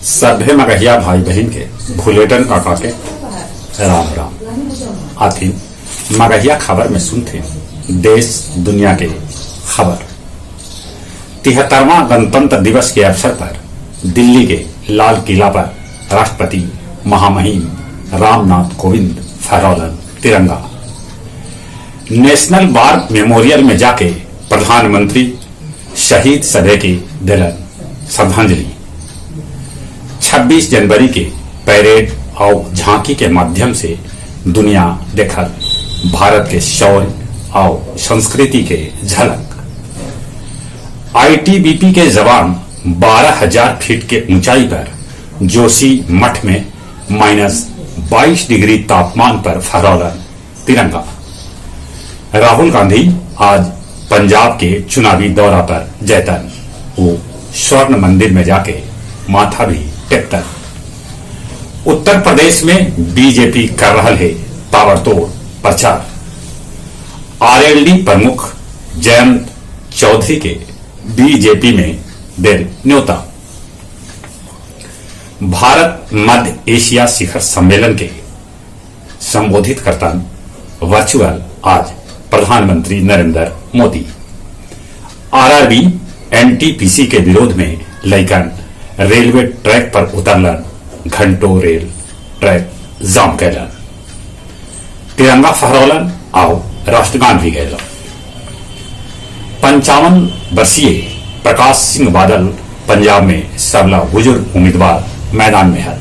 सभे मगहिया भाई बहन के भुलेटन काका के राम राम। आथिन मगहिया खबर में सुनथे देश दुनिया के खबर। 73वां गणतंत्र दिवस के अवसर पर दिल्ली के लाल किला पर राष्ट्रपति महामहिम रामनाथ कोविंद फहरौलन तिरंगा। नेशनल वार मेमोरियल में जाके प्रधानमंत्री शहीद सभे की दिलन श्रद्धांजलि। 26 जनवरी के परेड और झांकी के माध्यम से दुनिया देखल भारत के शौर्य और संस्कृति के झलक। आईटीबीपी के जवान 12,000 फीट के ऊंचाई पर जोशी मठ में -22 डिग्री तापमान पर फहरौलन तिरंगा। राहुल गांधी आज पंजाब के चुनावी दौरा पर जैतन, वो स्वर्ण मंदिर में जाके माथा भी टेकतन। उत्तर प्रदेश में बीजेपी कर रहा है ताबड़तोड़ प्रचार। आरएलडी प्रमुख जयंत चौधरी के बीजेपी में दिल न्योता। भारत मध्य एशिया शिखर सम्मेलन के संबोधित करता वर्चुअल आज प्रधानमंत्री नरेंद्र मोदी। आरआरबी एनटीपीसी के विरोध में लइकन रेलवे ट्रैक पर उतरलन, घंटों रेल ट्रैक जाम कैलन, तिरंगा फहरौलन और राष्ट्रगान भी गैलन। 55 वर्षीय प्रकाश सिंह बादल पंजाब में सबला बुजुर्ग उम्मीदवार मैदान में है।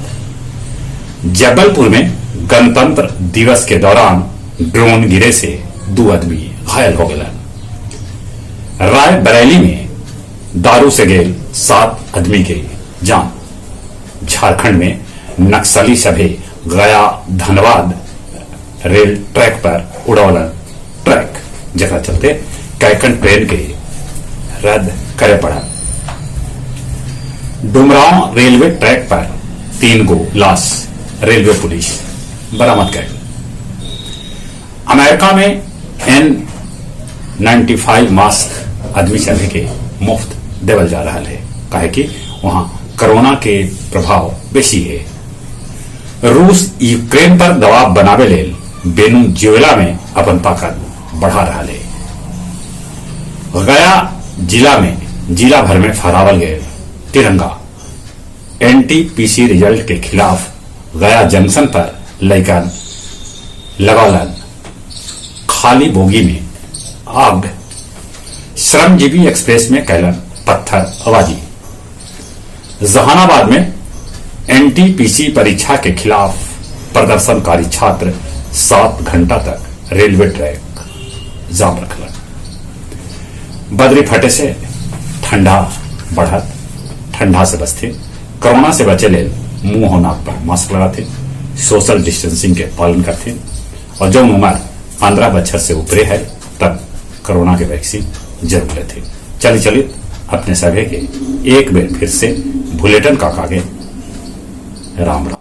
जबलपुर में गणतंत्र दिवस के दौरान ड्रोन गिरे से 2 आदमी घायल हो गए। रायबरेली में दारू से गेल 7 आदमी के जान। झारखंड में नक्सली सभे गया धनबाद रेल ट्रैक पर उड़ौलन ट्रैक, जकरा चलते कैकन ट्रेन के रद्द करे पड़ा। डुमरांव रेलवे ट्रैक पर 3 गो लाश रेलवे पुलिस बरामद कर। अमेरिका में N95 mask आदमी सभी के मुफ्त देवल जा रहा है, काहे कि वहां कोरोना के प्रभाव बेसी है। रूस यूक्रेन पर दबाव बनावे लेल वेनेजुएला में अपन ताकत बढ़ा रहा है। गया जिला में जिला भर में फहरावल गए तिरंगा। एनटीपीसी रिजल्ट के खिलाफ गया जंक्शन पर लैकन लगौलन खाली बोगी में आग। श्रमजीवी एक्सप्रेस में कैलन पत्थरबाजी। जहानाबाद में एनटीपीसी परीक्षा के खिलाफ प्रदर्शनकारी छात्र 7 घंटा तक रेलवे ट्रैक जाम रखलन। बदरी फटे से ठंडा बढ़त, ठंडा से बचते, कोरोना से बचे लेल मुंह और नाक पर मास्क लगाते, सोशल डिस्टेंसिंग के पालन करते और जो उम्र 15 बच्चर से ऊपरे है तब कोरोना के वैक्सीन जरूर लेते। चली चलित अपने सभे के एक बेर फिर से भुलेटन काका के राम राम।